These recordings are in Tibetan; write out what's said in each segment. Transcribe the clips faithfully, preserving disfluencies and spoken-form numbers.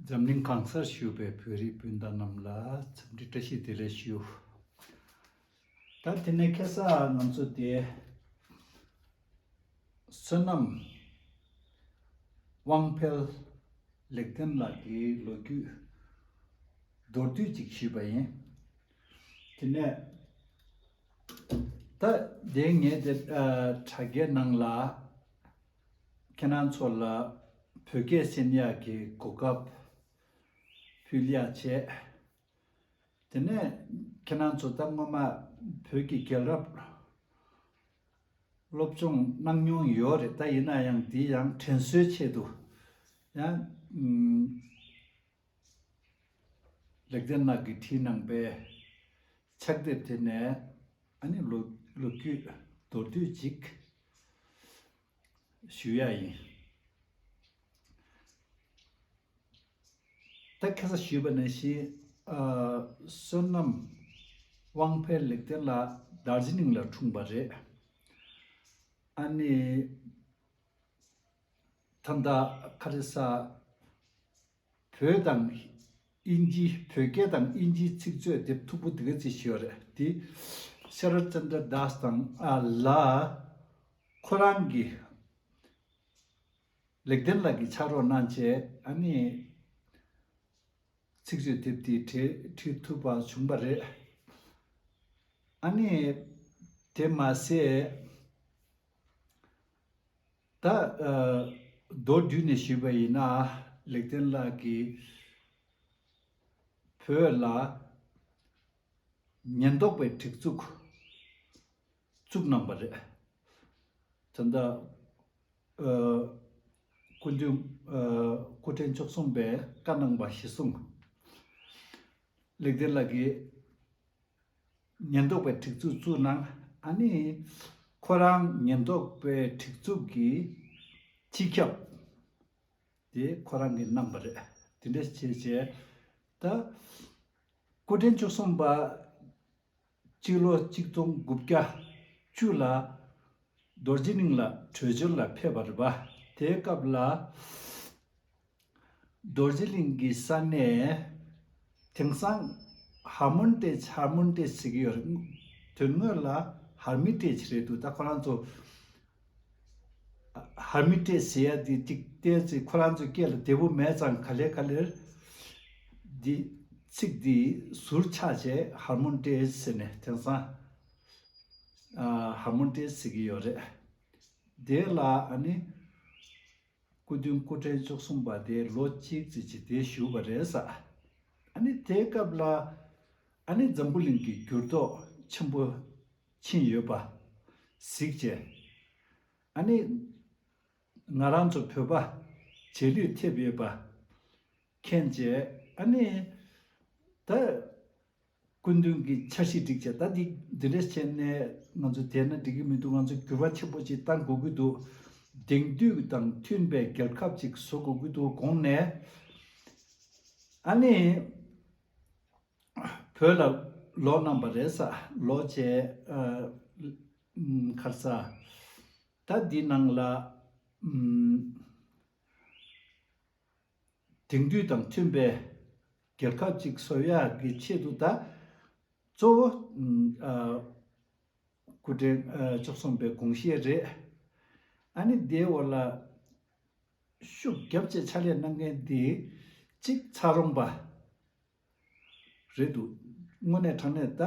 འཛམ་གླིང་གང་སར་བཞུགས་པའི་བོད་རིགས་སྤུན་ཟླ་རྣམས་ལ་འཚམས་འདྲི་བཀྲ་ཤིས་བདེ་ལེགས་ཞུ། ད་དེ་ནས་ཁ་སང་ང་ཚོ་དེ་བསོད་ནམས་དབང་འཕེལ་ལེགས་ལྡན་ལགས་ཀྱི་ལོ་རྒྱུས་མདོར་བསྡུས་ཅིག་ཞུས་པ་ཡིན། དེ་ནས་ད་དེ་ངས་དེ་ཨ་དྲ་རྒྱའི་ནང་ལ་ཁྱེད་རང་ཚོ་ལ་བོད་སྐད་ཤེས་ཡག་གི་གོ་སྐབས་ཕུལ་ཡག་བྱས། དེ་ནས་ཁྱེད་རང་ཚོ་ད་སྔོན་མ་བོད་ཀྱི་རྒྱལ་རབས་སློབ་སྦྱོང་གནང་མྱོང་ཡོད་རེད། ད་ཡིན་ན་ཡང་འདི་ཡང་དྲན་གསོའི་ཆེད་དུ་ཡང་ཨུམ་ལེགས་ལྡན་ལགས་ཀྱིས་བྲིས་གནང་པའི་ཕྱག་དེབ་དེ་ནས་ཨ་ནི་ལོ་ལོ་རྒྱུས་མདོར་བསྡུས་ཅིག་ཞུ་ཡ་ཡིན། ད་ཁ་སང་ཞུས་པ་ནང་བཞིན་ཨ་བསོད་ནམས་དབང་འཕེལ་ལེགས་ལྡན་ལགས་དར་ཇི་ལིང་ལ་འཁྲུངས་པ་རེད། ཨ་ནི་ད་ལྟ་ག་རེ་ཟ་བོད་དང་དབྱིན་ཇི་བོད་སྐད་དང་དབྱིན་ཇིའི་ཚིག་མཛོད་དེབ་མཐུག་པོ་འདི་ག་ཚོད་ཅིག་ཡོད་རེད། དེ་ཤ་ར་ཙན་དྲ་དཱས་དང་ཨ་ལ་ཁོ་རང་གི་ལེགས་ལྡན་ལགས་ཀྱིས་ཕྱག་རོགས་གནང་བྱས་ཨ་ནི་ཚིག་མཛོད་དེབ་དེ་བྲིས་བྲིས་ཐུབ་པ་བྱུང་པ་རེད། ཨ་ནི་དེ་མ་ཟད་ད་ཨ་མདོར་བསྡུས་ནས་ཞུས་པ་ཡིན་ན་ལེགས་ལྡན་ལགས་ཀྱིས་བོད་ལ་ཉེན་རྟོག་པའི་སྒྲིག་འཛུགས་བཙུགས་གནང་པ་རེད། ད་ལྟ་ཨ་སྐུ་མདུན་ཨ་སྐུ་ཕྲེང་བཅུ་གསུམ་པས་བཀའ་གནང་པ་གཞིར་བཟུང་ལེགས་ལྡན་ལགས་ཀྱིས་ཉེན་རྟོག་པའི་སྒྲིག་འཛུགས་བཙུགས་གནང་། ཨ་ནི་ཁོ་རང་ཉེན་རྟོག་པའི་སྒྲིག་འཛུགས་ཀྱི་སྤྱི་ཁྱབ་དེ་ཁོ་རང་གིས་གནང་པ་རེད། དེ་འདྲ་བྱས་བྱས་ད་སྐུ་ཕྲེང་བཅུ་གསུམ་པ་སྤྱི་ལོ་གཅིག་སྟོང་དགུ་བརྒྱ་བཅུ་ལ་རྡོ་རྗེ་གླིང་ལ་བྲོས་བྱོལ་ལ་ཕེབས་པ་རེད་པ། དེའི་སྐབས་ལ་རྡོ་རྗེ་གླིང་གི་ས་གནས་དེང་སང་ཧར་མོན་ཏེ་ཧར་མོན་ཏེ་ཟེར་གྱི་ཡོད་རེད། དོན་དངོས་ལ་ཧར་མི་ཏེ་རེད་འདུག་ད་ཁོ་རང་ཚོ་ཧར་མི་ཏེ་ཟེར་ཡ་དེ་ཅིག་ཏེ་ཚེ་ཁོ་རང་ཚོ་སྐད་ལ་བདེ་པོ་མེད་ཙང་ག་ལེར་ག་ལེར་འདི་ཚིག་འདི་ཟུར་ཆག་བྱས་ཧར་མོན་ཏེ་ཟེར་ནས་དེང་སང་ཧར་མོན་ཏེ་ཟེར་གྱི་ཡོད་རེད། དེ་ལ་ཨ་ནི་སྐུ་མདུན་སྐུ་ཕྲེང་བཅུ་གསུམ་པ་དེ་ལོ་གཅིག་ཙམ་ཅིག་དེ་བཞུགས་པ་རེད་ས། ཨ་ནི་དེའི་སྐབས་ལ་ཨ་ནི་འཛམ་བུ་གླིང་གི་འགྱུར་ལྡོག་ཆེན་པོ་ཕྱིན་ཡོད་པ་གཟིགས་བྱས། ཨ་ནི་ང་རང་ཚོ་བོད་པ་རྗེས་ལུས་ཐེབས་ཡོད་པ་མཁྱེན་བྱས། ཨ་ནི་ད་སྐུ་མདུན་གྱི་འཆར་གཞི་བསྒྲིགས་བྱས། ད་འདི་འདི་འདྲ་བྱས་ནས་ང་ཚོ་བསྡད་ན་འགྲིག་གི་མི་འདུག་ང་ཚོ་འགྱུར་བ་ཆེན་པོ་ཅིག་གཏང་དགོས་ཀྱི་འདུག་དེང་དུས་དང་མཐུན་པའི་རྒྱལ་ཁབ་ཅིག་བཟོ་དགོས་ཀྱི་འདུག་དགོངས་ནས། ཨ་ནི་བོད་ལ་ལོག་གནང་པ་རེད་ས། ལོག་བྱས་ཨ་ཨམ་ག་རེ་ཟ། ད་འདི་ནང་ལ་ཨམ་དེང་དུས་དང་མཐུན་པའི་རྒྱལ་ཁབ་ཅིག་བཟོ་ཡག་གི་ཆེད་དུ་ད་གཙོ་བོ་ཨ་སྐུ་ཕྲེང་ཨ་བཅུ་གསུམ་པའི་དགོངས་བཞེད་རེད། ཨ་ནི་དེའི་འོག་ལ་ཤུགས་རྒྱབ་བྱས་ཕྱག་ལས་གནང་མཁན་འདི་གཅིག་ཚ་རོང་པ་རེད་འདུག་དངོས་གནས་དྲང་གནས་ད་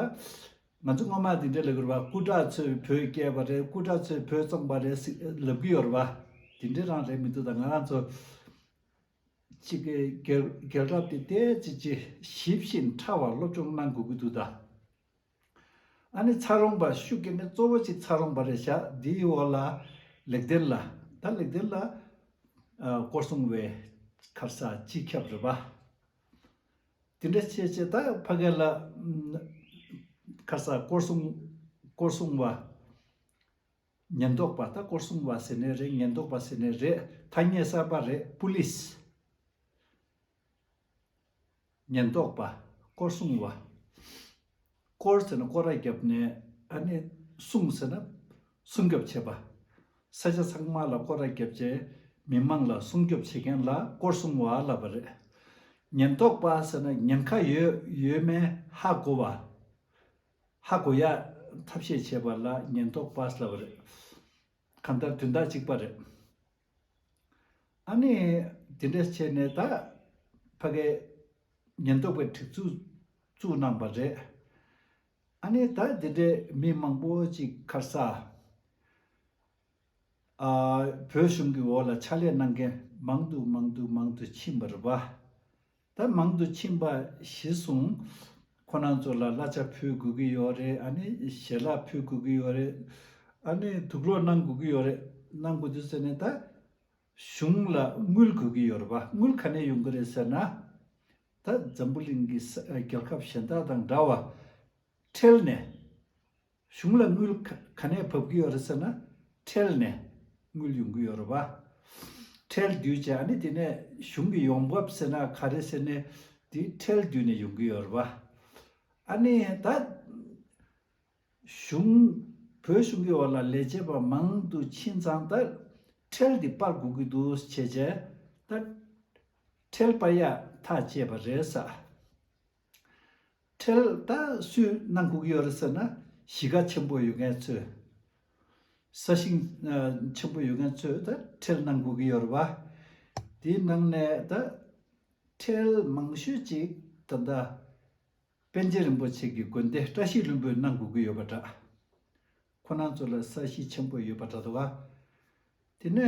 ང་ཚོ་སྔོན་མ་འདི་འདྲ་ལབ་ཀྱི་རེད་པ། སྐུ་དྲག་ཚོས་བོད་བསྐྱལ་བ་རེད། སྐུ་དྲག་ཚོས་བོད་བཙོངས་པ་རེད་ཟེར་ལབ་ཀྱི་ཡོད་རེད་པ། འདི་འདྲ་རང་རེད་མི་འདུག་ད་ང་རང་ཚོ་གཅིག་གི་རྒྱལ་རྒྱལ་རབས་དེ་ཏོག་ཙམ་ཅིག་ཞིབ་ཅིང་ཕྲ་བ་སློབ་སྦྱོང་གནང་དགོས་ཀྱི་འདུག་ད། ཨ་ནི་ཚ་རོང་པ་ཤུགས་རྒྱབ་ནས་གཙོ་བོ་གཅིག་ཚ་རོང་པ་རེད་བཞག་འདིའི་འོག་ལ་ལེགས་ལྡན་ལགས། ད་ལེགས་ལྡན་ལགས་ཨ་སྐོར་སྲུང་བའི་ག་རེ་ཟ་སྤྱི་ཁྱབ་རེད་པ། དེ་འདྲ་བྱས་བྱས་ད་ཕ་གི་ལ་ཨམ་ག་རེ་ཟ་སྐོར་སྲུང་སྐོར་སྲུང་བ། ཉེན་རྟོག་པ། ད་སྐོར་སྲུང་བ་ཟེར་ནའི་རེད། ཉེན་རྟོག་པ་ཟེར་ནའི་རེད། ཐ་སྙད་གསར་པ་རེད། པུ་ལིས། ཉེན་རྟོག་པ། སྐོར་སྲུང་བ། སྐོར་ཟེར་ན་སྐོར་ར་བརྒྱབ་ནས། ཨ་ནི་སྲུང་ཟེར་ན་སྲུང་སྐྱོབ་བྱེད་པ། ས་ཆ་ཚང་མ་ལ་སྐོར་ར་བརྒྱབ་བྱས་མི་མང་ལ་སྲུང་སྐྱོབ་བྱེད་མཁན་ལ་སྐོར་སྲུང་བ་ལབ་པ་རེད། ཉེན་རྟོག་པ་ཟེར་ན་ཉེན་ཁ་ཡོད་ཡོད་མེད་ཧ་གོ་བ། ཧ་གོ་ཡ་ཐབས་ཤེས་བྱེད་པ་ལ་ཉེན་རྟོག་པ་ཟེར་བ་རེད། གང་ལྟར་དོན་དག་གཅིག་པ་རེད། ཨ་ནི་དེ་འདྲས་བྱས་ནས་ད་ཕ་གའི་ཉེན་རྟོག་པའི་སྒྲིག་འཛུགས་བཙུགས་གནང་པ་རེད། ཨ་ནི་ད་དེ་འདྲས་མི་མང་པོ་ཅིག་ཁར་ས་ཨ་བོད་གཞུང་གི་འོག་ལ་ཕྱག་ལས་གནང་མཁན་མང་དུ་མང་དུ་མང་དུ་ཕྱིན་པ་རེད་པ། ད་མང་དུ་ཕྱིན་པ་གཞི་བཟུང་ཁོ་རང་ཚོ་ལ་གླ་ཆ་ཕུལ་དགོས་ཀྱི་ཡོད་རེད། ཨ་ནི་ཞལ་ལག་ཕུལ་དགོས་ཀྱི་ཡོད་རེད། ཨ་ནི་དུག་སློག་གནང་དགོས་ཀྱི་ཡོད་རེད། གནང་དགོས་དུས་ཟེར་ནས་ད་གཞུང་ལ་དངུལ་དགོས་ཀྱི་ཡོད་རེད་པ། དངུལ་ག་ནས་ཡོང་གི་རེད་ཟེར་ན། ད་འཛམ་བུ་གླིང་གི་ས་རྒྱལ་ཁབ་གཞན་དག་དང་འདྲ་བ་ཁྲལ་ནས། གཞུང་ལ་དངུལ་ག་ག་ནས་བབས་ཀྱི་ཡོད་རེད་ཟེར་ན་ཁྲལ་ནས་དངུལ་ཡོང་གི་ཡོད་རེད་པ། ཁྲལ་བསྡུས་བྱས་ཨ་ནི་དེ་ནས་གཞུང་གི་ཡོང་འབབ་ཟེར་ན་ག་རེ་ཟེར་ནས་དེ་ཁྲལ་བསྡུས་ནས་ཡོང་གི་ཡོད་རེད་པ། ཨ་ནི་ད་གཞུང་བོད་གཞུང་གི་འོག་ལ་ལས་བྱེད་པ་མང་དུ་ཕྱིན་ཙང་ད་ཁྲལ་འདི་སྤར་དགོས་ཀྱི་འདུག་བྱས་བྱས་ད་ཁྲལ་སྤར་ཡག་ཐག་བཅད་པ་རེད་ས། ཁྲལ་ད་སུས་གནང་དགོས་ཀྱི་ཡོད་རེད་ཟེར་ན་གཞིས་ཀ་ཆེན་པོ་ཡོད་མཁན་ཚོས། ས་ཞིང་ཨ་ཆེན་པོ་ཡོད་མཁན་ཚོས་ད་ཁྲལ་གནང་དགོས་ཀྱི་ཡོད་རེད་བ། དེའི་ནང་ནས་ད་ཁྲལ་མང་ཤོས་ཅིག་ད་ལྟ་པཎ་ཆེན་རིན་པོ་ཆེ་གི་དགོན་སྡེ་བཀྲ་ཤིས་ལྷུན་པོས་གནང་དགོས་ཀྱི་ཡོད་པ་འདྲ། ཁོ་རང་ཚོ་ལ་ས་གཞི་ཆེན་པོ་ཡོད་པ་འདྲ་འདུག་ག་དེ་ནས་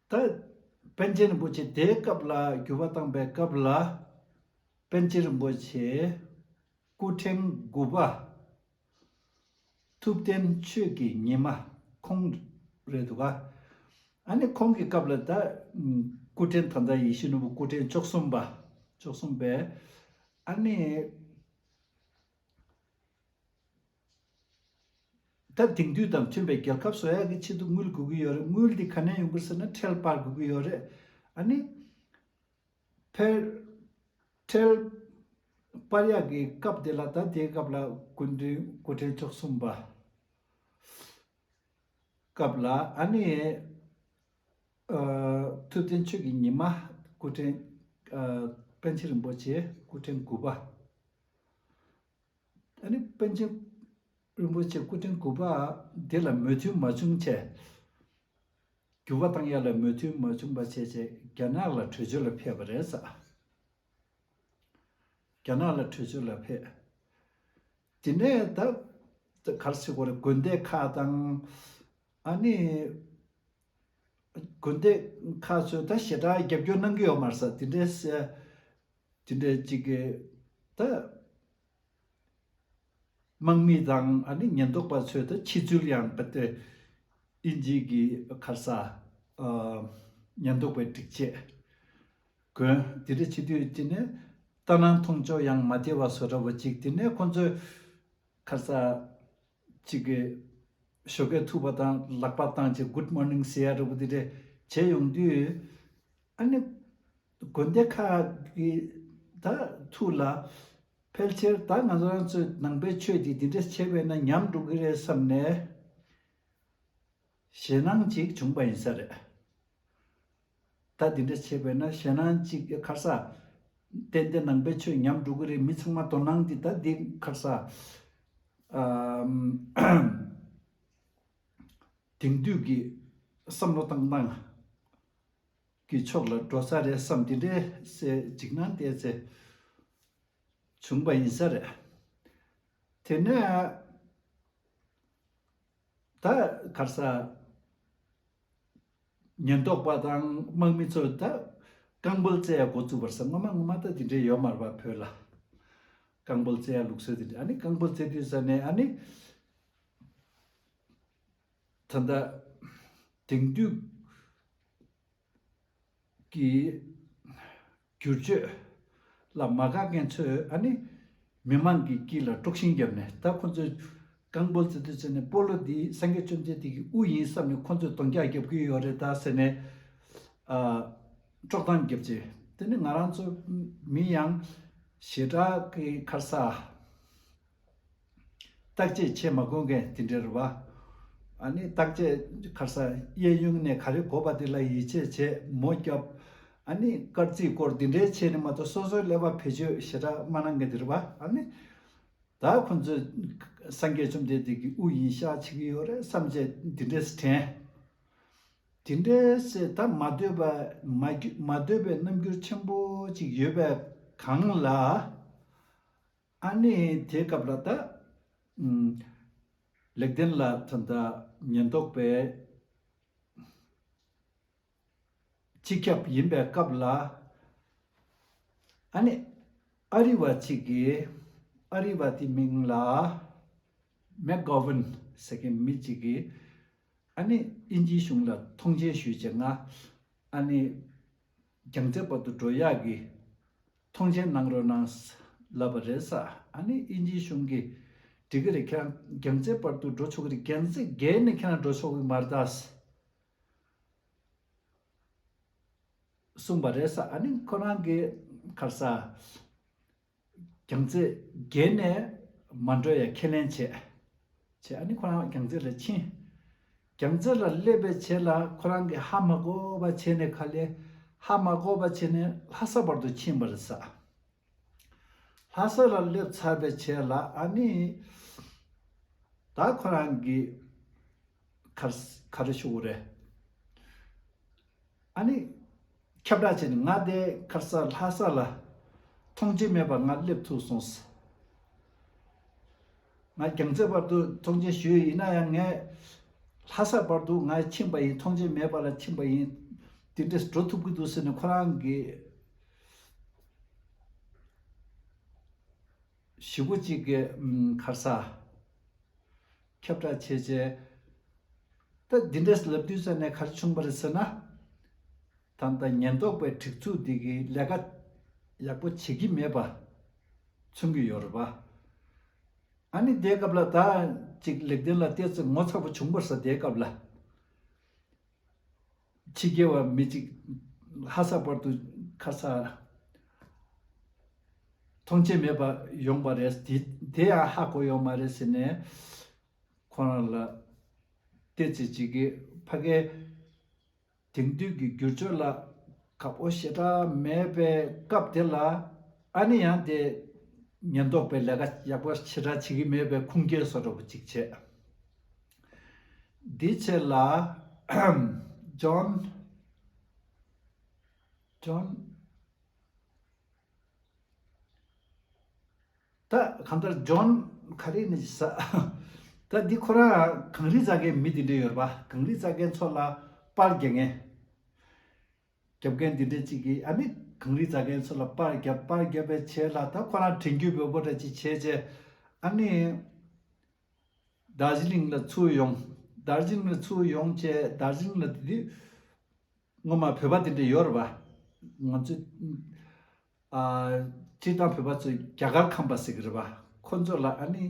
ད་པཎ་ཆེན་རིན་པོ་ཆེ་དེའི་སྐབས་ལ་འགྱུར་བ་བཏང་པའི་སྐབས་ལ་པཎ་ཆེན་རིན་པོ་ཆེ་སྐུ་ཕྲེང་དགུ་པ་ཐུབ་བསྟན་ཆོས་ཀྱི་ཉི་མ་ཁོང་རེད་འདུག་ག་ཨ་ནི་ཁོང་གི་སྐབས་ལ་ད་སྐུ་ཕྲེང་ད་ལྟ་ཡིད་བཞིན་ནོར་བུ་སྐུ་ཕྲེང་བཅུ་གསུམ་པ། བཅུ་གསུམ་པས་ཨ་ནི། ད་དེང་དུས་དང་མཐུན་པའི་རྒྱལ་ཁབ་བཟོ་ཡག་གི་ཆེད་དུ་དངུལ་དགོས་ཀྱི་ཡོད་རེད། དངུལ་འདི་ག་ནས་ཡོང་གི་རེད་ཟེར་ན་ཁྲལ་སྤར་དགོས་ཀྱི་ཡོད་རེད། ཨ་ནི་ཕར་ཁྲལ་སྤར་ཡག་གི་སྐབས་དེ་ལ་ད་དེའི་སྐབས་ལ་སྐུ་ཕྲེང་སྐུ་ཕྲེང་བཅུ་གསུམ་པ་སྐབས་ལ་ཨ་ནི་ཨ་ཐུབ་བསྟན་ཆོས་ཀྱི་ཉི་མ་སྐུ་ཕྲེང་ཨ་པཎ་ཆེན་རིན་པོ་ཆེ་སྐུ་ཕྲེང་དགུ་པ། ཨ་ནི་པཎ་ཆེན་རིན་པོ་ཆེ་སྐུ་ཕྲེང་དགུ་པ་དེ་ལ་མོས་མཐུན་མ་བྱུང་བྱས། འགྱུར་བ་བཏང་ཡ་ལ་མོས་མཐུན་མ་བྱུང་བ་བྱས་བྱས་རྒྱ་ནག་ལ་བྲོས་བྱོལ་ལ་ཕེབས་པ་རེད་ས། རྒྱ་ནག་ལ་བྲོས་བྱོལ་ལ་ཕེབས། དེ་ནས་ད་གར་སི་གོ་རེ་དགོན་སྡེ་ཁག་དང་ཨ་ནི་དགོན་སྡེ་ཁག་ཚོས་ད་ཞེ་དྲག་རྒྱབ་སྐྱོར་གནང་གི་ཡོད་མ་རེད་ས། དེ་འདྲས་དེ་འདྲས་ཅིག་གི་ད། དམག་མི་དང་ཨ་ནི་ཉེན་རྟོག་པ་ཚོས་ད་ཕྱི་ཚུལ་ཡང་བལྟས་ཏེ་ཨིན་ཇིའི་གི་ཁར་ས་ཨ་ཉེན་རྟོག་པའི་སྒྲིག་ཆས་གོན་དེ་འདྲ་བྱེད་དུས་དེ་ནས་ལྟ་སྣང་མཐོང་ཕྱོགས་ཡང་མ་བདེ་བ་བཟོ་འདྲ་བོ་ཅིག་དེ་ནས་ཁོང་ཚོས་ཁར་ས་ཅིག་གི་ཞོགས་ཀས་ཐུག་པ་དང་ལག་པ་བཏང་བྱས་Good morning ཟེར་ཡ་འདྲ་བོ་དེ་འདྲ་བྱས་ཡོང་དུས་ཨ་ནི། དགོན་སྡེ་ཁག་གི་ད་ཐུགས་ལ་ཕལ་ཆེར་ད་ང་ཚོ་རང་ཚོའི་ནང་པའི་ཆོས་འདི་འདི་འདྲ་བྱས་པས་ན་ཉམས་འགྲོ་གི་རེད་བསམ་ནས་ཞེད་སྣང་ཅིག་བྱུང་པ་ཡིན་ས་རེད། ད་འདི་འདྲ་བྱས་པས་ན་ཞེད་སྣང་ཅིག་ཁར་ས་ཏན་ཏན་ནང་པའི་ཆོས་ཉམས་འགྲོ་གི་རེད། མི་ཚང་མ་དོ་སྣང་འདི་ད་འདི་ཁར་ས་ཨམ་དེང་དུས་ཀྱི་བསམ་བློ་བཏང་སྟངས། གི་ཕྱོགས་ལ་འགྲོ་ས་རེད་བསམ་དེ་འདྲའི་སེ་འཇིགས་སྣང་བལྟས་ཚེ་བྱུང་པ་ཡིན་ས་རེད། དེ་ནས་ད་གར་ས་ཉེན་རྟོག་པ་དང་དམག་མི་ཚོ་ད་རྐང་སྤོལ་རྩེ་ཡ་འགོ་བཙུགས་པར་ས་སྔོན་མ་སྔོན་མ་ད་དེ་འདྲའི་ཡོད་མ་རེད་པ་བོད་ལ། རྐང་སྤོལ་རྩེ་ཡ་ལུགས་སྲོལ་དེ་འདྲ་ཨ་ནི་རྐང་སྤོལ་རྩེ་དུས་ས་ནས་ཨ་ནི་ད་ད་དེང་དུས། གི་བསྒྱུར་བཅོས་ལ་མ་དགའ་མཁན་ཚོས་ཨ་ནི་མི་མང་གི་དཀྱིལ་ལ་དཀྲུག་ཤིང་བརྒྱབ་ནས་ད་ཁོ་ཚོས་རྐང་སྤོལ་རྩེ་དུས་ཚོད་ནས་སྤོ་ལོ་འདི་སངས་རྒྱས་བཅོམ་ལྡན་འདས་ཀྱི་དབུ་ཡིན་བསམ་ནས་ཁོ་ཚོས་རྡོག་རྒྱག་བརྒྱབ་ཀྱི་ཡོད་རེད་ད་ཟེར་ནས་ཨ་དཀྲོག་གཏམ་བརྒྱབ་རྗེས་དེ་ནི་ང་རང་ཚོ་མི་ཡང་ཞེ་དྲག་གི་ཁར་ས། བརྟག་དཔྱད་བྱེད་མ་དགོས་མཁན་དེ་འདྲ་རེད་བ། ཨ་ནི་བརྟག་དཔྱད་ཁར་ས་གཡས་གཡོན་ནས་ག་རེ་གོ་བ་དེ་ལ་ཡིད་ཆེས་བྱས་མོ་རྒྱབ། ཨ་ནི་སྐར་རྩིས་སྐོར་འདི་འདྲའི་བྱས་ནས་མ་གཏོགས་སོ་སོའི་ཀླད་པ་བེད་སྤྱོད་ཞེ་དྲག་མ་གནང་མཁན་དེ་རེད་པ། ཨ་ནི་ད་ཁོ་ཚོས་སངས་རྒྱས་བཅོམ་ལྡན་འདས་ཀྱི་དབུ་ཡིན་ཤག་བྱེད་ཀྱི་ཡོད་རེད་བསམ་བྱས་འདི་འདྲས་དྲན། དེ་འདྲའི་སེ་ད་མ་འདོད་པ་མ་རྒྱུ་མ་འདོད་པའི་རྣམ་འགྱུར་ཆེན་པོ་ཅིག་ཡོད་པའི་སྒང་ལ། ཨ་ནི་དེའི་སྐབས་ལ་ད་ཨུམ་ལེགས་ལྡན་ལ་ད་ལྟ་ཉེན་རྟོག་པའི་སྤྱི་ཁྱབ་ཡིན་པའི་སྐབས་ལ། ཨ་ནི་ཨ་རི་བ་གཅིག་གིས་ཨ་རི་བ་དེ་མིང་ལ་མེག་གོ་ཝན་ཟེར་མཁན་མི་གཅིག་གིས་ཨ་ནི་དབྱིན་ཇིའི་གཞུང་ལ་ཐོངས་མཆན་ཞུས་བྱས། ང་ཨ་ནི་རྒྱལ་རྩེ་བར་དུ་འགྲོ་ཡག་གི་ཐོངས་མཆན་གནང་རོགས་གནང་ལབ་པ་རེད་ས། ཨ་ནི་དབྱིན་ཇིའི་གཞུང་གིས་འགྲིག་གི་རེད། ཁྱེད་རང་རྒྱལ་རྩེ་བར་དུ་འགྲོ་ཆོག་གི་རེད། རྒྱལ་རྩེ་བརྒལ་ནས་ཁྱེད་རང་འགྲོ་ཆོག་གི་མ་རེད་ད། གསུངས་པ་རེད་ས། ཨ་ནི་ཁོ་རང་གིས་ག་རེ་ཟ། རྒྱལ་རྩེ་བརྒལ་ནས་མ་འགྲོ་ཡ་ཁས་ལེན་བྱས། བྱས་ཨ་ནི་ཁོ་རང་རྒྱལ་རྩེ་ལ་ཕྱིན། རྒྱལ་རྩེ་ལ་སླེབས་པའི་རྗེས་ལ་ཁོ་རང་གིས་ཧ་མ་གོ་བ་བྱས་ནས་ག་ལེ་ཧ་མ་གོ་བ་བྱས་ནས་ལྷ་ས་བར་དུ་ཕྱིན་པ་རེད་ས། ལྷ་ས་ལ་སླེབས་ཚར་བའི་རྗེས་ལ་ཨ་ནི་ད་ཁོ་རང་གིས་ག་རེ་ག་རེ་ཞུ་དགོས་རེད། ཨ་ནི་ཁྱབ་བསྒྲགས་བྱས་ནས་ང་དེ་ག་རེ་ཟ། ལྷ་ས་ལ་ཐོངས་མཆན་མེད་པར་ང་སླེབས་ཐུབ་སོང་ཟེར། ང་རྒྱལ་རྩེ་བར་དུ་ཐོངས་མཆན་ཞུས་ཡིན་ན་ཡང་། ངས་ལྷ་ས་བར་དུ་ང་ཕྱིན་པ་ཡིན། ཐོངས་མཆན་མེད་པ་ལ་ཕྱིན་པ་ཡིན། དེ་འདྲས་འགྲོ་ཐུབ་ཀྱི་འདུག་ཟེར་ནས་ཁོ་རང་གིས་ཞེ་པོ་ཅིག་གི་ཨམ་ག་རེ་ཟ། ཁྱབ་བསྒྲགས་བྱས་བྱས། ད་འདི་འདྲས་ལབ་དུས་ཙ་ནས་ག་རེ་བྱུང་བ་རེད་ཟེར་ན། ད་ལྟ་ཉེན་རྟོག་པའི་སྒྲིག་འཛུགས་འདི་གིས་ལས་ཀ་ཡག་པོ་བྱེད་ཀྱི་མེད་པ་མཚོན་གྱི་ཡོད་རེད་པ། ཨ་ནི་དེའི་སྐབས་ལ་ད་ཅིག་ལེགས་ལྡན་ལ་ཏོག་ཙམ་ངོ་ཚ་པོ་བྱུང་བ་རེད་ས། དེའི་སྐབས་ལ་ཕྱི་རྒྱལ་བ་མི་གཅིག་ལྷ་ས་བར་དུ་ག་རེ་ཟ། ཐོངས་མཆན་མེད་པ་ཡོང་བ་རེད། དེ་དེ་ཡང་ཧ་གོ་ཡོད་མ་རེད་ཟེར་ནས་ཁོ་རང་ལ་ཏོག་ཙམ་ཅིག་གིས་ཕ་གིའི་དེང་དུས་ཀྱི་བསྒྱུར་བཅོས་ལ་དགའ་པོ་ཞེ་དྲག་མེད་པའི་སྐབས་དེ་ལ། ཨ་ནི་ཡང་དེ་ཉེན་རྟོག་པའི་ལས་ཀ་ཡག་པོ་ཞེ་དྲག་བྱེད་ཀྱི་མེད་པའི་ཁུངས་སྐྱེལ་བཟོ་འདྲ་པོ་ཅིག་བྱས། འདི་བྱས་ལ་ཇོན། ཇོན། ད་གང་ལྟར་ཇོན་ག་རེ་ནི་ཟ། ད་འདི་ཁོ་རང་གངས་རི་རྩ་རྒན་མི་འདི་འདྲ་ཡོད་རེད་པ། གངས་རི་རྩ་རྒན་ཚོ་ལ་པར་རྒྱག་མཁན། རྒྱབ་རྒན་འདི་འདྲ་ཅིག་གིས་ཨ་ནི་གངས་རི་རྩ་རྒན་ཚོ་ལ་པར་རྒྱབ། པར་རྒྱབ་པའི་རྗེས་ལ་ད་ཁོ་རང་དྲན་རྒྱུ་བོད་པོ་འདྲ་ཅིག་བྱས་རྗེས། ཨ་ནི་དར་ཇི་ལིང་ལ་ཚུར་ཡོང་། དར་ཇི་ལིང་ལ་ཚུར་ཡོང་བྱས། དར་ཇི་ལིང་ལ་དེ་དུས་སྔོན་མ་བོད་པ་དེ་འདྲ་ཡོད་རེད་པ། ང་ཚོ་ཨ་སྤྱིར་བཏང་བོད་པ་ཚོས་རྒྱ་གར་ཁམས་པ་ཟེར་གྱི་རེད་པ། ཁོ་ཚོ་ལ་ཨ་ནི་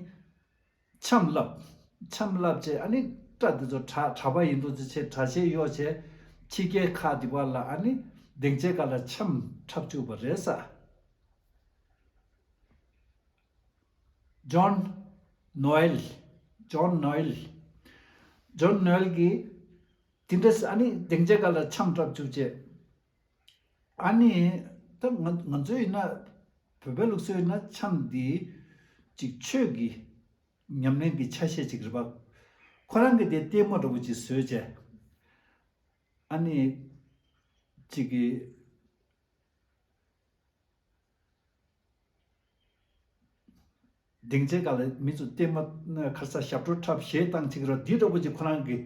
འཆམ་བསླབ། འཆམ་བསླབ་བྱས་ཨ་ནི་སྐྲ་དེ་ཚོ་གྲ་གྲྭ་པ་ཡིན་མདོག་ཅིག་བྱས། གྲྭ་ཆས་གཡོག་བྱས། ཕྱི་རྒྱལ་ཁག་དེ་བ་ལ་ཨ་ནི་སྡིངས་ཆའི་སྒང་ལ་འཆམ་འཁྲབ་བཅུག་པ་རེད་ས། ཇོན་ནོ་ཨེལ། ཇོན་ནོ་ཨེལ། ཇོན་ནོ་ཨེལ་གྱིས་དེ་འདྲ་ཨ་ནི་སྡིངས་ཆའི་སྒང་ལ་འཆམ་འཁྲབ་བཅུག་བྱས། ཨ་ནི་ད་ང་ང་ཚོ་ཡིན་ན་བོད་པའི་ལུགས་སྲོལ་ཡིན་ན་འཆམ་འདི་ཅིག་ཆོས་ཀྱི་ཉམས་ལེན་གྱི་ཆ་ཤས་ཅིག་རེད་པ། ཁོ་རང་གིས་དེ་ལྟད་མོ་འདྲ་པོ་ཅིག་བཟོས་བྱས། ཨ་ནི་ཅིག་གི་སྡིངས་ཆའི་སྒང་ལ་མི་ཚོ་ལྟད་མོ་ག་རེ་ཟ་ཞབས་བྲོ་འཁྲབ་གཞས་བཏང་བྱེད་ཀྱི་རེད། འདི་འདྲ་པོ་ཅིག་ཁོ་རང་གིས་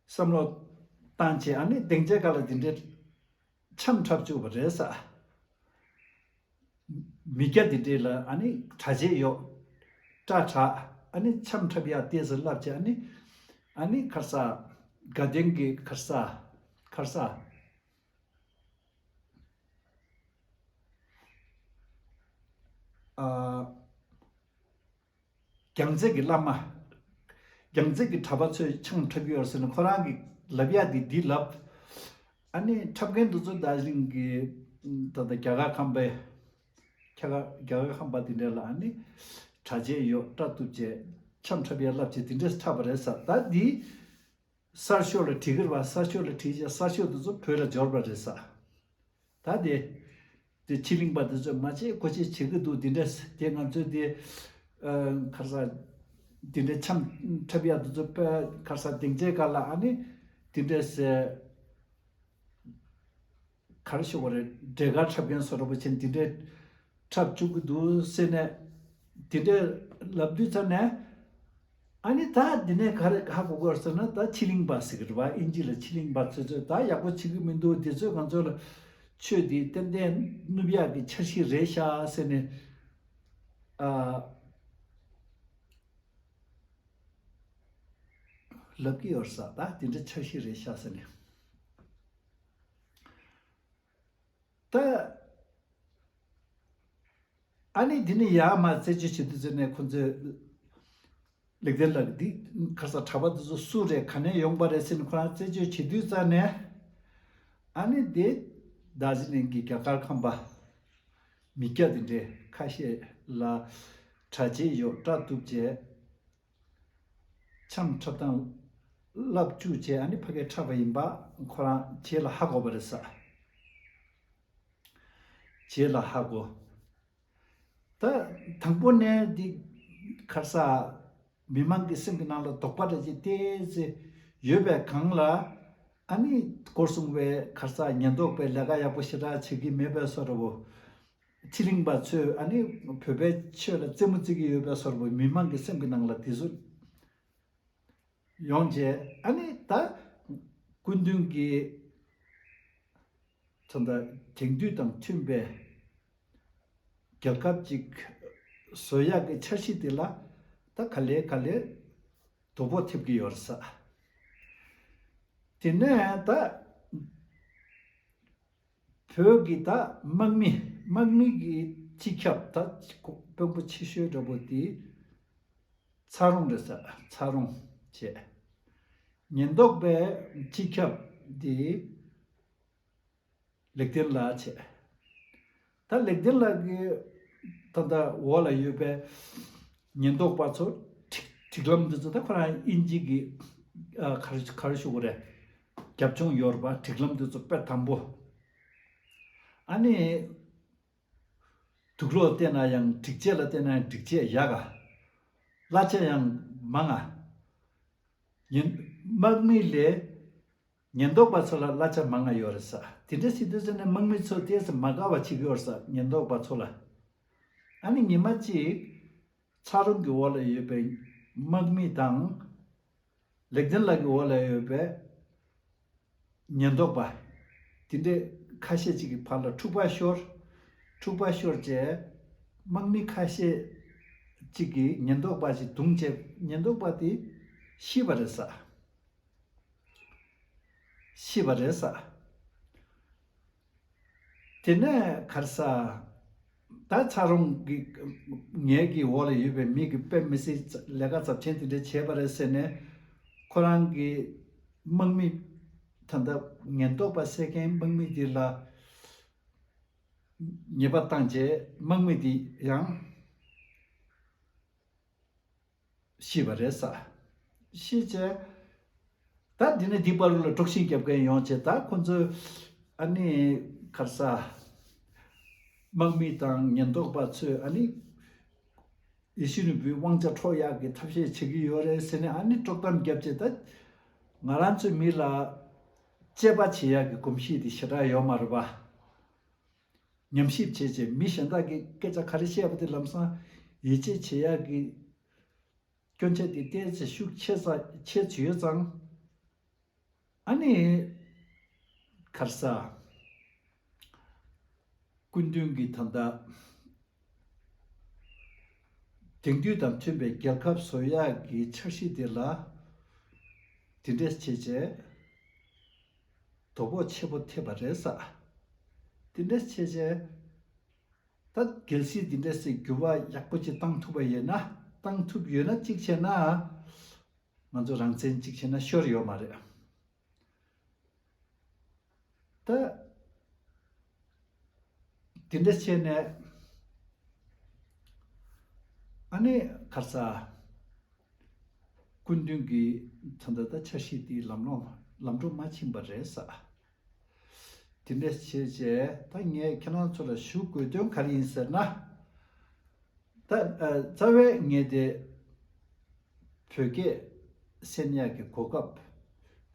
བསམ་བློ་བཏང་བྱས། ཨ་ནི་སྡིངས་ཆའི་སྒང་ལ་འདི་འདྲའི་འཆམ་འཁྲབ་བཅུག་པ་རེད་ས། མི་སྐྱ་འདི་འདྲས་ལ་ཨ་ནི་གྲྭ་ཆས་གཡོག། སྐྲ་གྲགས། ཨ་ནི་འཆམ་འཁྲབ་ཡག་ཏོག་ཙམ་བསླབ་བྱས། ཨ་ནི་ཨ་ནི་ག་རེ་ཟ། དགའ་ལྡན་གྱི་ག་རེ་ཟ། ག་རེ་ཟ། ཨ། རྒྱལ་རྩེ་གི་བླ་མ། རྒྱལ་རྩེ་གི་གྲྭ་པ་ཚོས་འཆམ་འཁྲབ་ཀྱི་ཡོད་ཟེར་ནས་ཁོ་རང་གིས་ལབ་ཡག་འདི་འདི་ལབ། ཨ་ནི་འཁྲབ་མཁན་འདི་ཚོ་དར་ཇི་ལིང་གི་ད་ལྟ་རྒྱ་གར་ཁམས་པའི། རྒྱ་གར་རྒྱ་གར་ཁམས་པ་འདི་འདྲ་ལ་ཨ་ནི་གྲྭ་ཆས་གཡོག། སྐྲ་གཏུབ་བྱས། འཆམ་འཁྲབ་ཡག་བསླབ་བྱས། འདི་འདྲས་འཁྲབ་པ་རེད་ས། ད་འདི་གསར་ཤོག་ལ་བྲིས་ཀྱི་རེད་པ། གསར་ཤོག་ལ་བྲིས་བྱས་གསར་ཤོག་འདི་ཚོ་བོད་ལ་འབྱོར་བ་རེད་ས། ད་དེ་དེ་ཕྱི་གླིང་པ་དེ་ཚོས་མ་བྱེད་གོ་བྱེད་བྱེད་ཀྱི་འདུག་དེ་འདྲས་དེ་ང་ཚོས་དེ་ཨ་ག་རེ་ཟ། དེ་འདྲས་འཆམ་འཁྲབ་ཡག་དེ་ཚོ་དཔེ་ག་རེ་ཟ་སྡིངས་ཆའི་སྒང་ལ་ཨ་ནི་དེ་འདྲས་ག་རེ་ཞུ་དགོས་རེད། འབྲས་དཀར་འཁྲབ་མཁན་བཟོ་འདྲ་པོ་བྱས་ནས་དེ་འདྲས་འཁྲབ་བཅུག་གི་འདུག་ཟེར་ནས་དེ་འདྲས་ལབ་དུས་ཙམ་ནས། ཨ་ནི་ད་འདི་ནས་ག་རེ་ཧ་གོ་དགོས་ཟེར་ན། ད་ཕྱི་གླིང་པ་ཟེར་གི་རེད་པ། ཨིན་ཇི་ལ་ཕྱི་གླིང་པ་ཚོས་ཚོས་ད་ཡག་པོ་བྱེད་ཀྱི་མི་འདུག་འདི་ཚོས་ང་ཚོ་ལ་ཆོས་འདི་ཏན་ཏན་བསྣུབ་ཡག་གི་འཆར་གཞི་རེད་ཤག་ཟེར་ནས་ཨ་ལབ་ཀྱི་ཡོད་ས། ད་འདི་འདྲ་འཆར་གཞི་རེད་ཤག་ཟེར་ནས། ད། ཨ་ནི་འདི་ནི་ཡར་མར་རྩད་གཅོད་བྱེད་དུས་ཙམ་ནས་ཁོ་ཚོས་ལེགས་ལྡན་ལགས་འདི་ག་རེ་ཟ། གྲྭ་པ་འདི་ཚོ་སུ་རེད། ག་ནས་ཡོང་པ་རེད་ཟེར་ནས་ཁོ་རང་རྩད་གཅོད་བྱེད་དུས་ཙམ་ནས། ཨ་ནི་འདི་རྡོ་རྗེ་གླིང་གི་རྒྱ་གར་ཁམས་པ་མི་སྐྱ་འདི་འདྲས་ཁ་ཤས་ལ་གྲྭ་ཆས་གཡོག་སྐྲ་གཏུབ་བྱས། འཆམ་འཁྲབ་སྟངས་བསླབ་བཅུག་བྱས། ཨ་ནི་ཕ་གིར་འཁྲབ་པ་ཡིན་པ་ཁོ་རང་རྗེས་ལ་ཧ་གོ་བ་རེད་ས། རྗེས་ལ་ཧ་གོ། ད་དང་པོ་ནས་འདི་ག་རེ་ཟ། མི་མང་གི་སེམས་ཀྱི་ནང་ལ་དོགས་པ་འདྲ་ཅིག་ཏོག་ཙམ་ཡོད་པའི་སྒང་ལ། ཨ་ནི་སྐོར་སྲུང་བས་ག་རེ་ཟ། ཉེན་རྟོག་པས་ལས་ཀ་ཡག་པོ་ཞེ་དྲག་བྱེད་ཀྱི་མེད་པའི་བཟོ་འདྲ་པོ། ཕྱི་གླིང་པ་ཚོས་ཨ་ནི་བོད་པའི་ཆོས་ལ་རྩེད་མོ་རྩེ་གི་ཡོད་པའི་བཟོ་འདྲ་པོ་མི་མང་གི་སེམས་ཀྱི་ནང་ལ་དེ་ཚོ་ཡོང་རྗེས། ཨ་ནི་ད་སྐུ་མདུན་གྱིས་ད་ལྟ་དེང་དུས་དང་མཐུན་པའི་རྒྱལ་ཁབ་ཅིག་བཟོ་ཡག་གི་འཆར་གཞི་དེ་ལ་ད་ག་ལེ་ག་ལེ་དོ་ཕོག་ཐེབས་ཀྱི་ཡོད་རེད་ས། དེ་ནས་ད། བོད་ཀྱི་ད་དམག་མི། དམག་མི་གི་སྤྱི་ཁྱབ་ད་དཔོན་པོ་ཆེ་ཤོས་འདྲ་པོ་དེ་ཚ་རོང་རེད་ས། ཚ་རོང་བྱས། ཉེན་རྟོག་པའི་སྤྱི་ཁྱབ་དེ་ལེགས་ལྡན་ལགས་བྱས། ད་ལེགས་ལྡན་ལགས་ཀྱི་ད་ལྟ་འོག་ལ་ཡོད་པའི་ཉེན་རྟོག་པ་ཚོ་སྒྲིག་སྒྲིག་ལམ་འདི་ཚོ་ད་ཁོ་རང་དབྱིན་ཇི་གི་ཨ་ག་རེ་ག་རེ་ཞུ་དགོས་རེད། རྒྱབ་ལྗོངས་ཡོད་རེད་པ། སྒྲིག་ལམ་འདི་ཚོ་དཔེ་དམ་པོ། ཨ་ནི་དུག་སློག་བལྟས་ན་ཡང་སྒྲིག་ཆས་ལ་བལྟས་ན་ཡང་སྒྲིག་ཆས་ཡག་ག་གླ་ཆ་ཡང་མང་ང་། ཉེན་དམག་མི་ལས་ཉེན་རྟོག་པ་ཚོ་ལ་གླ་ཆ་མང་ང་ཡོད་རེད་ས། དེ་འདྲ་ཟེར་དུས་ཙམ་ནས་དམག་མི་ཚོ་ཏོག་ཙམ་མ་དགའ་བ་བྱེད་ཀྱི་ཡོད་རེད་ས། ཉེན་རྟོག་པ་ཚོ་ལ། ཨ་ནི་ཉི་མ་གཅིག་ཚ་རོང་གི་འོག་ལ་ཡོད་པའི་དམག་མི་དང་། ལེགས་ལྡན་ལགས་ཀྱི་འོག་ལ་ཡོད་པའི་ཉེན་རྟོག་པ་དེ་འདྲའི་ཁ་ཤས་ཅིག་གི་བར་ལ་འཁྲུག་པ་ཤོར། འཁྲུག་པ་ཤོར་རྗེས་དམག་མི་ཁ་ཤས་ཅིག་གིས་ཉེན་རྟོག་པ་ཞིག་བརྡུངས་རྗེས་ཉེན་རྟོག་པ་དེ་ཤི་བ་རེད་ས། ཤི་བ་རེད་ས། དེ་ནས་ག་རེ་ཟ། ད་ཚ་རོང་གི་ངེད་ཀྱི་འོག་ལ་ཡོད་པའི་མི་གི་དཔེ་མི་སྲིད་ལས་ཀ་ཚབས་ཆེན་དེ་འདྲ་བྱས་པ་རེད་ཟེར་ནས། ཁོ་རང་གི་དམག་མི་ད་ལྟ་ཉེན་རྟོག་པ་བསད་མཁན་དམག་མི་དེ་ལ་ཉེས་པ་བཏང་རྗེས་དམག་མི་དེ་ཡང་། ཤི་བ་རེད་ས། ཤི་རྗེས་ད་འདི་ནས་འདི་བར་ལ་དཀྲོག་ཤིང་རྒྱབ་མཁན་ཡོང་རྗེས་ད་ཁོ་ཚོས་ཨ་ནི་ག་རེ་ཟ། དམག་མི་དང་ཉེན་རྟོག་པ་ཚོས་ཨ་ནི་ཡེ་ཤེས་ནོར་བུའི་དབང་ཆ་འཕྲོག་ཡག་གི་ཐབས་ཤེས་བྱེད་ཀྱི་ཡོད་རེད་ཟེར་ནས་ཨ་ནི་དཀྲོག་གཏམ་བརྒྱབ་རྗེས་ད་ང་རང་ཚོའི་མི་ལ་དཔྱད་པ་བྱེད་ཡག་གི་གོམས་གཤིས་དེ་ཞེ་དྲག་ཡོད་མ་རེད་པ། ཉམས་ཞིབ་བྱས་རྗེས་མི་གཞན་དག་གིས་སྐད་ཆ་ག་རེ་བཤད་པ་དེ་ལམ་སང་ཡིད་ཆེས་བྱེད་ཡག་གི་སྐྱོན་ཆ་དེ་ཏོག་ཙམ་ཤུགས་ཆེ་ས་ཆེ་ཚུལ་ཡོད་ཙང་། ཨ་ནི་ག་རེ་ཟ། སྐུ་མདུན་གྱི་ད་ལྟ་དེང་དུས་དང་མཐུན་པའི་རྒྱལ་ཁབ་བཟོ་ཡག་གི་འཆར་གཞི་དེ་ལ་དེ་འདྲས་བྱས་རྗེས་དོ་ཕོག་ཆེ་པོ་ཐེབས་པ་རེད་ས། དེ་འདྲས་བྱས་རྗེས་ད་གལ་སྲིད་དེ་འདྲས་སེ་འགྱུར་བ་ཡག་པོ་ཅིག་བཏང་ཐུབ་པ་ཡོད་ན། བཏང་ཐུབ་ཡོད་ན་གཅིག་བྱས་ན། ང་ཚོ་རང་བཙན་གཅིག་བྱས་ན་ཤོར་ཡོད་མ་རེད། ད་དེ་འདྲ་བྱས་ནས་ཨ་ནི་ག་རེ་ཟ། སྐུ་མདུན་གྱི་ད་ལྟ་ད་འཆར་གཞི་དེའི་ལམ་ལྷོང་ལམ་འགྲོ་མ་ཕྱིན་པ་རེད་ས། དེ་འདྲ་བྱས་བྱས་ད་ངས་ཁྱེད་རང་ཚོ་ལ་ཞུ་དགོས་དོན་ག་རེ་ཡིན་ཟེར་ན། ད་ཨ་རྩ་བའི་ངས་དེ་བོད་སྐད་གསན་ཡག་གི་གོ་སྐབས་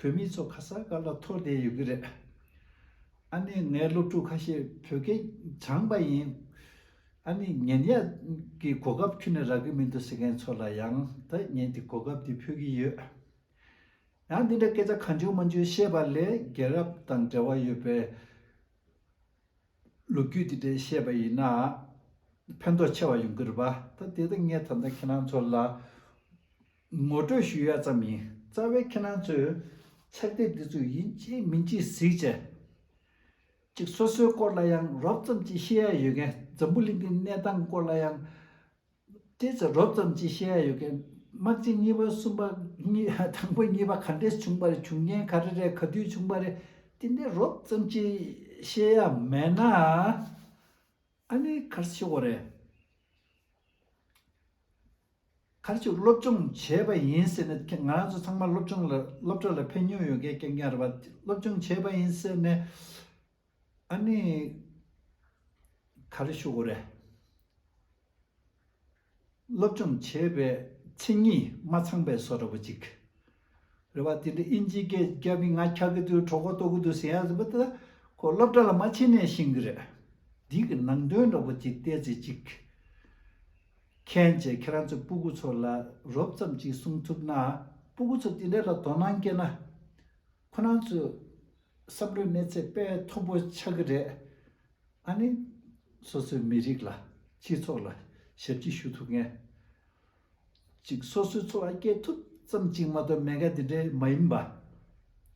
བོད་མི་ཚོ་ག་ས་ག་ལ་འཐོར་བསྡད་ཡོད་ཀྱི་རེད། ཨ་ནི་ངའི་སློབ་ཕྲུག་ཁ་ཤས་བོད་སྐད་སྦྱངས་པ་ཡིན། ཨ་ནི་ཉན་ཡག་གི་གོ་སྐབས་ཁྱོན་ནས་རག་གི་མི་འདུག་ཟེར་མཁན་ཚོ་ལ་ཡང་ད་ངས་དེ་གོ་སྐབས་དེ་ཕུལ་གྱི་ཡོད། ཡང་འདི་འདྲ་སྐད་ཆ་གང་བྱུང་མང་བྱུང་བཤད་པ་ལས་རྒྱལ་རབས་དང་འབྲེལ་བ་ཡོད་པའི་ལོ་རྒྱུས་འདི་འདྲ་བཤད་པ་ཡིན་ན་ཕན་ཐོགས་ཆེ་བ་ཡོང་གི་རེད་པ། ད་དེ་ད་ངས་ད་ལྟ་ཁྱེད་རང་ཚོ་ལ་ངོ་སྤྲོད་ཞུ་ཡ་ཙམ་ཡིན། རྩ་བའི་ཁྱེད་རང་ཚོས་ཕྱག་དེབ་འདི་ཚོ་ཡིན་གཅིག་མིན་གཅིག་གཟིགས་བྱས། གཅིག་སོ་སོའི་སྐོར་ལ་ཡང་རོབ་ཙམ་གཅིག་ཤེས་ཡ་ཡོད་མཁན། འཛམ་བུ་གླིང་གི་གནས་སྟངས་སྐོར་ལ་ཡང་། དེ་ཚོ་རོབ་ཙམ་གཅིག་ཤེས་ཡ་ཡོད་མཁན། དམག་ཆེན་གཉིས་པ་གསུམ་པ་གཉིས་དང་པོ་གཉིས་པ་ག་འདྲས་བྱུང་པ་རེད། བྱུང་མཁན་ག་རེ་རེད། ག་དུས་བྱུང་པ་རེད། དེ་འདྲས་རོབ་ཙམ་གཅིག་ཤེས་ཡ་མེད་ན། ཨ་ནི་ག་རེ་ཞུ་དགོས་རེད། ག་རེ་ཞུ། སློབ་སྦྱོང་བྱས་པ་ཡིན་ཟེར་ནས་ང་རང་ཚོ་ཚང་མ་སློབ་སྦྱོང་ལ་སློབ་གྲྭ་ལ་ཕེབས་མྱོང་ཡོད་མཁན་རྐྱང་རྐྱང་རེད་པ། སློབ་སྦྱོང་བྱས་པ་ཡིན་ཟེར་ནས་ཨ་ནི་ག་རེ་ཞུ་དགོས་རེད། སློབ་སྦྱོང་བྱས་པའི་མཚན་ཉིད་མ་ཚང་པའི་བཟོ་འདྲ་པོ་ཅིག་རེད་པ། དེ་འདྲ་དབྱིན་ཇིའི་སྐད་རྒྱབ་ནས་ང་འཁྱག་གི་འདུག་གྲོད་ཁོག་ལྟོགས་ཀྱི་འདུག་ཟེར་ཡ་ཟེར་བ་དེ་ཁོ་སློབ་གྲྭ་ལ་མ་ཕྱིན་ནས་ཤེས་ཀྱི་རེད། འདི་གི་ནང་དོན་འདྲ་པོ་ཅིག་བལྟས་ཚེ་ཅིག་མཁྱེན་བྱས་ཁྱེད་རང་ཚོ་སྤུ་གུ་ཚོ་ལ་རོབ་ཙམ་ཅིག་གསུང་ཐུབ་ན། སྤུ་གུ་ཚོ་དེ་འདྲ་ལ་དོ་སྣང་སྐྱེས་ན། ཁོ་རང་ཚོའི་བསམ་བློའི་གནས་ཚད་དཔེ་མཐོ་པོ་ཆགས་ཀྱི་རེད། ཨ་ནི་སོ་སོའི་མི་རིགས་ལ་སྤྱི་ཚོགས་ལ་ཞབས་ཕྱི་ཞུ་ཐུབ་མཁན། ཅིག་སོ་སོའི་འཚོ་བ་སྐྱེལ་ཐུབ་ཙམ་ཅིག་མ་གཏོགས་མེད་མཁན་དེ་འདྲའི་མ་ཡིན་པ།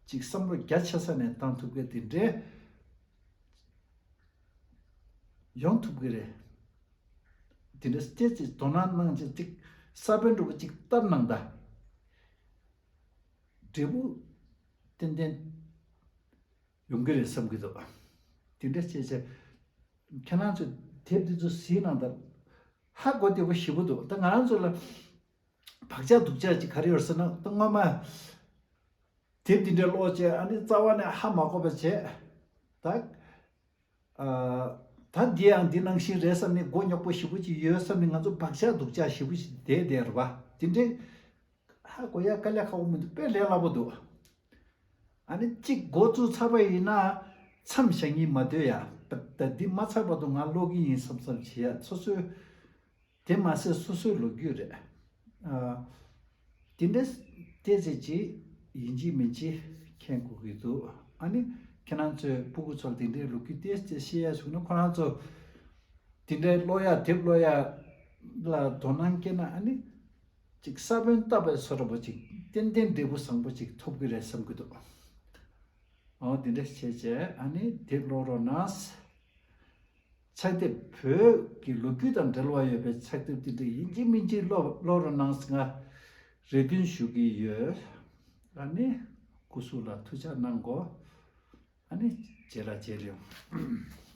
ཅིག་བསམ་བློ་རྒྱ་ཆེ་ས་ནས་བཏང་ཐུབ་མཁན་དེ་འདྲའི་ཡོང་ཐུབ་ཀྱི་རེད། དེ་འདྲ་སྐྱེས་ཅིག་དོ་སྣང་གནང་ཅིག་ཅིག་ས་བོན་འདྲ་པོ་ཅིག་བཏབ་གནང་ད། འབྲས་བུ་ཏན་ཏན་ཡོང་གི་རེད་བསམ་གྱི་འདུག་དེ་འདྲ་བྱས་བྱས་ཁྱེད་རང་ཚོས་དེབ་འདི་ཚོ་གཟིགས་གནང་དང་། ཧ་གོ་བདེ་པོ་ཞེ་པོ་འདུག་ད་ང་རང་ཚོ་ལ་བག་ཆགས་སྡུག་ཅག་ཅིག་ག་རེ་ཡོད་ཟེར་ན། ད་སྔོན་མ་དེབ་འདི་འདྲ་ཀློག་བྱས་ཨ་ནི་རྩ་བ་ནས་ཧ་མ་གོ་བ་བྱས་ད། ཨ། ད་འདི་ཡང་འདི་ནང་བཞིན་རེད་བསམ་ནས་མགོ་རྙོག་པོ་ཞེ་པོ་ཅིག་ཡོད་བསམ་ནས་ང་ཚོ་བག་ཆགས་སྡུག་ཅག་ཞེ་པོ་ཞིག་བསྡད་བསྡད་རེད་པ། དེ་འདྲའི་ཧ་གོ་ཡ་དཀའ་ལས་ཁག་པོ་མི་འདུག་དཔེ་ལས་སླ་པོ་འདུག་ཨ་ནི་གཅིག་འགོ་བཙུགས་ཚར་བ་ཡིན་ན་མཚམས་བཞག་སྙིང་མ་འདོད་ཡ། ད་འདི་མ་ཚར་བར་དུ་ང་ཀློག་གི་ཡིན་བསམ་བསམ་བྱེད་ཡ། སོ་སོའི་དེ་མ་ཟད་སོ་སོའི་ལོ་རྒྱུས་རེད། ཨ། དེ་འདྲ་བལྟས་ཚེ་ཅིག་ཡིན་གཅིག་མིན་གཅིག་མཁྱེན་དགོས་ཀྱི་འདུག་ཨ་ནི་ཁྱེད་རང་ཚོའི་སྤུ་གུ་ཚོར་དེ་འདྲའི་ལོ་རྒྱུས་བལྟས་ཚེ་ཤེས་ཡ་བྱུང་ན། ཁོ་རང་ཚོ་དེ་འདྲའི་ཀློག་ཡ་དེབ་ཀློག་ཡ་ལ་དོ་སྣང་སྐྱེས་ན་ཨ་ནི་ཅིག་ས་བོན་བཏབ་པའི་བཟོ་འདྲ་པོ་ཅིག་ཏན་ཏན་འབྲས་བུ་བཟང་པོ་ཅིག་ཐོབ་ཀྱི་རེད་བསམ་གྱི་འདུག་འོ་དེ་འདྲ་བྱས་བྱས་ཨ་ནི་དེབ་ཀློག་རོགས་གནང་། ཕྱག་དེབ་བོད་ཀྱི་ལོ་རྒྱུས་དང་འབྲེལ་བ་ཡོད་པའི་ཕྱག་དེབ་དེ་འདྲ་ཡིན་གཅིག་མིན་གཅིག་ཀློག་ཀློག་རོགས་གནང་ཟེར་ང་རེ་འདུན་ཞུ་གི་ཡོད། ཨ་ནི་སྐུ་གཟུགས་ལ་ཐུགས་ཅག་གནང་གོ་ཨ་ནི་རྗེས་ལ་མཇལ་ཡོང་།